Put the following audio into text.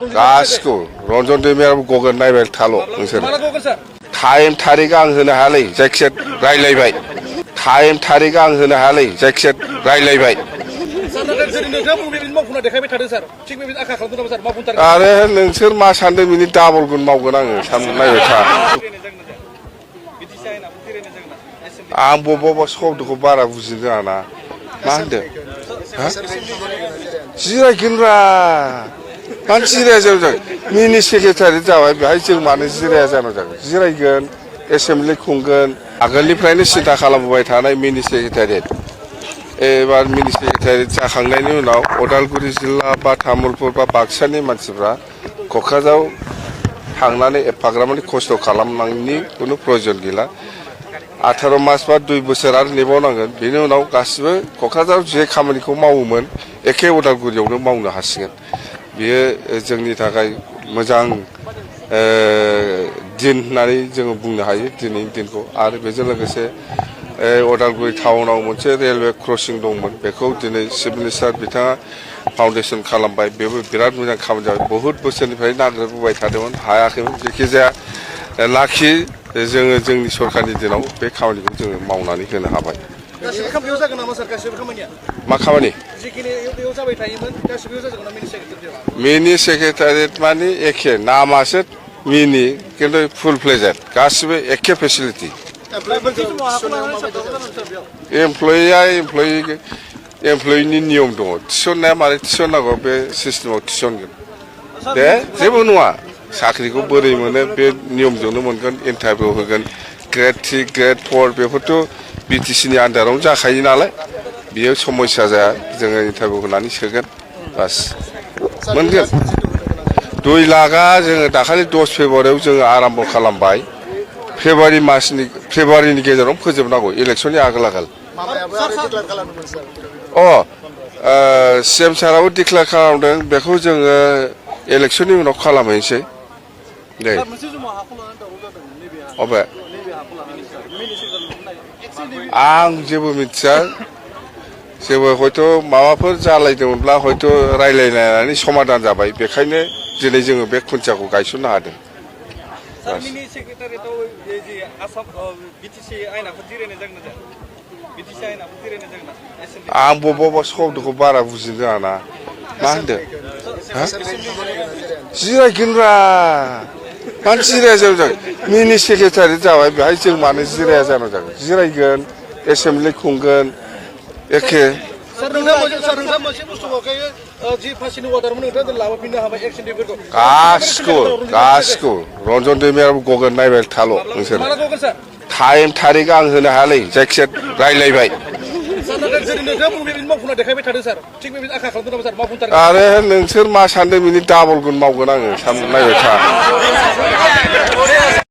गासिखौ रन्जन दैमारियाबो गगोन नायबाय थाल' नोंसोर टाइम थारिख आं होनो हायालै जायखिजाया रायलायबाय टाइम थारिख आं होनो हायालै जायखिजाया रायलायबाय आरो नोंसोर मा सानदों बिनि डाबल गुन मावगोन आङो सानदों नायबाय था आं बबेबा शब्दखौ बारा बुजिनो रोङा ना मा होनदों जिरायगोनब्रा मानो जिराया जानो मिनि सेक्रेटारि जाबाय बेहाय जों मानो जिराया जानो जागोन जिरायगोन एसेमब्लि खुंगोन आगोलनिफ्रायनो सिन्था खालामबोबाय थानाय मिनि सेक्रेटारियेट एबार मिनि सेक्रेटारि जाखांनायनि उनाव उदालगुरि जिल्ला बा तामुलपुर बा बाक्सानि मानसिफ्रा क'क्राझाराव थांनानै एफाग्राबमानि खस्थ' खालामनायनि खुनु प्रयजन गैला 18 मास बा 2 बोसोर आरो नेबावनांगोन बेनि उनाव गासिबो क'क्राझाराव जे खामानिखौ मावोमोन एखे उदालगुरियावनो मावनो हासिगोन बेयो जोंनि थाखाय मोजां दिन होननानै जोङो बुंनो हायो दिनैनि दिनखौ आरो बेजों लोगोसे उदालगुरि टाउनाव मोनसे रेलवे क्रसिं दंमोन बेखौ दिनै चिफ मिनिस्टार बिथाङा फाउन्डेसन खालामबाय बेबो बिराद मोजां खामानि जाबाय बहुद बोसोरनिफ्राय नागिरबोबाय थादोंमोन हायाखैमोन जायखिजाया लाखि जोङो जोंनि सरकारनि दिनाव बे खामानिखौ जोङो मावनानै होनो हाबाय मा खामानि मिनि सेक्रेटारियेट माने एखे नामासो मिनि किन्तु फुल फ्लेजेड गासिबो एखे फेसिलिटि एमप्लयिनि नियम दङ थिसननाया मारै थिसननांगौ बे सिस्टेमाव थिसनगोन दे जेबो नङा साख्रिखौ बोरै मोनो बे नियमजोंनो मोनगोन इन्टारभिउ होगोन ग्रेड 3 ग्रेड 4 बेफोरथ' बिटिसिनि आन्दारावनो जाखायो नालाय बियो समस्या जाया जोङो इन्टारभिउ होनानै सोगोन बास मोनगोन 2 लाखआ जोङो दाखालि 10 फेब्रुवारियाव जोङो आराम्भ खालामबाय फेब्रुवारिनि गेजेराव फोजोबनांगौ इलेक्सननि आगोल सिएम साराबो डिक्लेयार खालामदों बेखौ जोङो इलेक्सननि उनाव खालामहैनोसै दे अबे आं जेबो मिथिया जेबो हयथ' माबाफोर जालायदोंमोनब्ला हयथ' रायलायनानै समाधान जाबाय बेखायनो दिनै जोङो बे खुन्थियाखौ गायसननो हादों आं बबेबा शब्दखौ बारा बुजिनो रोङा ना मा होनदों जिरायगोनब्रा मानो जिराया जानो मिनि सेक्रेटारि जाबाय बेहाय जों मानो जिराया जानो जागोन जिरायगोन एसेमब्लि खुंगोन एखे गासिखौ रन्जन दैमारियाबो गगोन नायबाय थाल' नोंसोर टाइम थारिख आं होनो हायालै जायखिजाया रायलायबाय आरो नोंसोर मा सानदों बिनि डाबल गुन मावगोन आङो सानदों नायबाय था